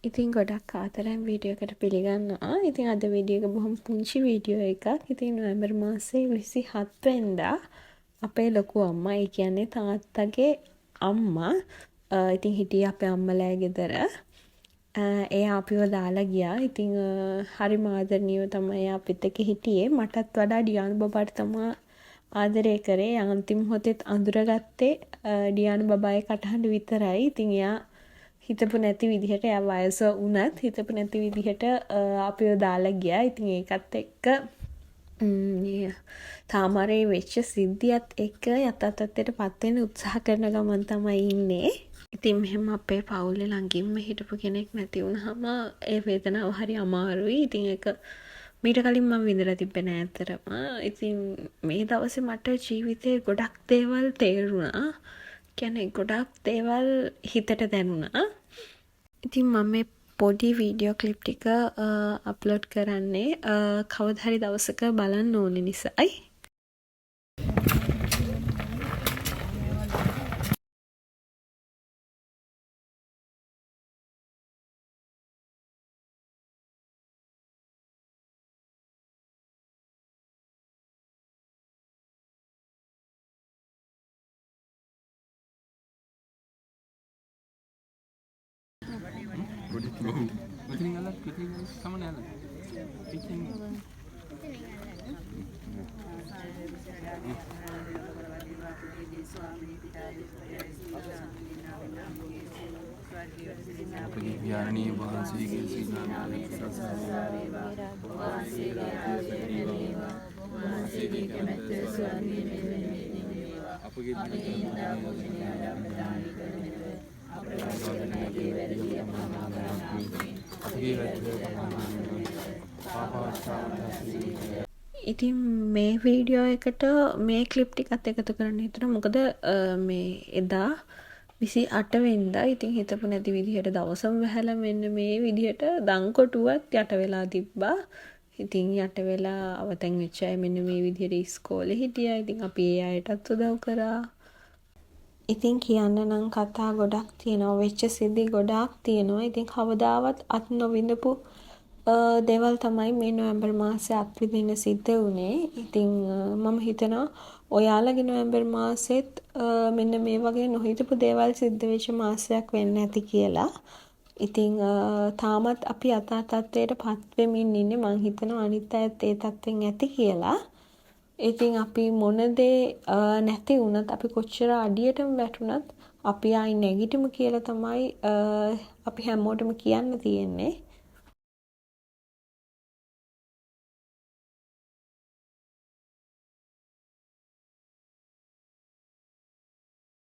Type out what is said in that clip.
ඉතින් ගොඩක් ආදරෙන් වීඩියෝ එකට පිළිගන්නවා. ඉතින් අද වීඩියෝ එක බොහොම පුංචි වීඩියෝ එකක්. ඉතින් නොවැම්බර් මාසේ 27 වෙනිදා අපේ ලොකු අම්මා, ඒ කියන්නේ තාත්තගේ අම්මා, ඉතින් හිටියේ අපේ අම්මලා ගෙදර. එයා අපිව දාලා ගියා. ඉතින් හරිම ආදරණීයව තමයි එයා අපිත් එක්ක හිටියේ. මටත් වඩා ඩියානු බබාට තමා ආදරය කරේ. එයා අන්තිම මොහොතේත් අඳුරගත්තේ ඩියානු බබාගේ කටහඬ විතරයි. ඉතින් එයා හිතපු නැති විදිහට, එයා වයස වුණත් හිතපු නැති විදිහට අපිව දාලා ගියා. ඉතින් ඒකත් එක්ක තාම අර ඒ වෙච්ච සිද්ධියත් එක්ක යථා තත්ත්වයට පත් වෙන්න උත්සාහ කරන ගමන් තමයි ඉන්නේ. ඉතින් මෙහෙම අපේ පවුලේ ළඟින්ම හිටපු කෙනෙක් නැති වුණාම ඒ වේදනාව හරි අමාරුයි. ඉතින් ඒක මීට කලින් මම විඳලා තිබ්බේ නෑ ඇත්තටම. ඉතින් මේ දවසේ මට ජීවිතේ ගොඩක් දේවල් තේරුණා. ගොඩක් දේවල් හිතට දැනුණා. ඉතින් මම මේ පොඩි වීඩියෝ ක්ලිප් ටික අප්ලෝඩ් කරන්නේ කවදා හරි දවසක බලන්න ඕන නිසායි. මෙතනින් අල්ලන්න, මෙතනින් අල්ලන්න, සමනේ අල්ලන්න. ඉතින් අපගේ පියාණනි, වහන්සේගේ සිල් නාමයට ප්‍රශංසා වේවා. වහන්සේගේ රාජ්‍යය පැමිණේවා. වහන්සේගේ කැමැත්ත ස්වර්ගයේ මෙන් ලොවෙත් වේවා. අපගේ දිනපතා භෝජනය අද අපට දානය කරනු මැනව. අපට වරද කරන අයගේ වැරදි අප කමා කරන්නාක් මෙන් අපගේ වැරදිද කමා කරනු මැනව. පාපාස්ථානට හසු වී ඉතින් මේ වීඩියෝ එකට මේ ක්ලිප් ටිකත් එකතු කරන්න හිතුණා. මොකද මේ එදා 28 වෙනිදා ඉතින් හිතපු නැති විදිහට දවසම වැහැලා මෙන්න මේ විදිහට දංකොටුවත් යට වෙලා තිබ්බා. ඉතින් යට වෙලා අවතැන් වෙච්ච අය මෙන්න මේ විදිහට ඉස්කෝලේ හිටියා. ඉතින් අපි ඒ අයටත් උදව් කරා. ඉතින් කියන්න නම් කතා ගොඩක් තියෙනවා, වෙච්ච සිද්ධි ගොඩාක් තියෙනවා. ඉතින් කවදාවත් අත් නොවිඳපු දේවල් තමයි මේ නොවැම්බර් මාසේ අත්විඳින්න සිද්ධ වුණේ. ඉතින් මම හිතනවා ඔයාලගේ නොවැම්බර් මාසෙත් මෙන්න මේ වගේ නොහිතපු දේවල් සිද්ධ වෙච්ච මාසයක් වෙන්න ඇති කියලා. ඉතින් තාමත් අපි යථා තත්ත්වයට පත් වෙමින් ඉන්නේ. මං හිතනවා අනිත් අයත් ඒ තත්ත්වෙන් ඇති කියලා. ඉතින් අපි මොන දේ නැති වුණත්, අපි කොච්චර අඩියටම වැටුණත් අපි ආයි නැගිටිමු කියලා තමයි අපි හැමෝටම කියන්න තියෙන්නේ.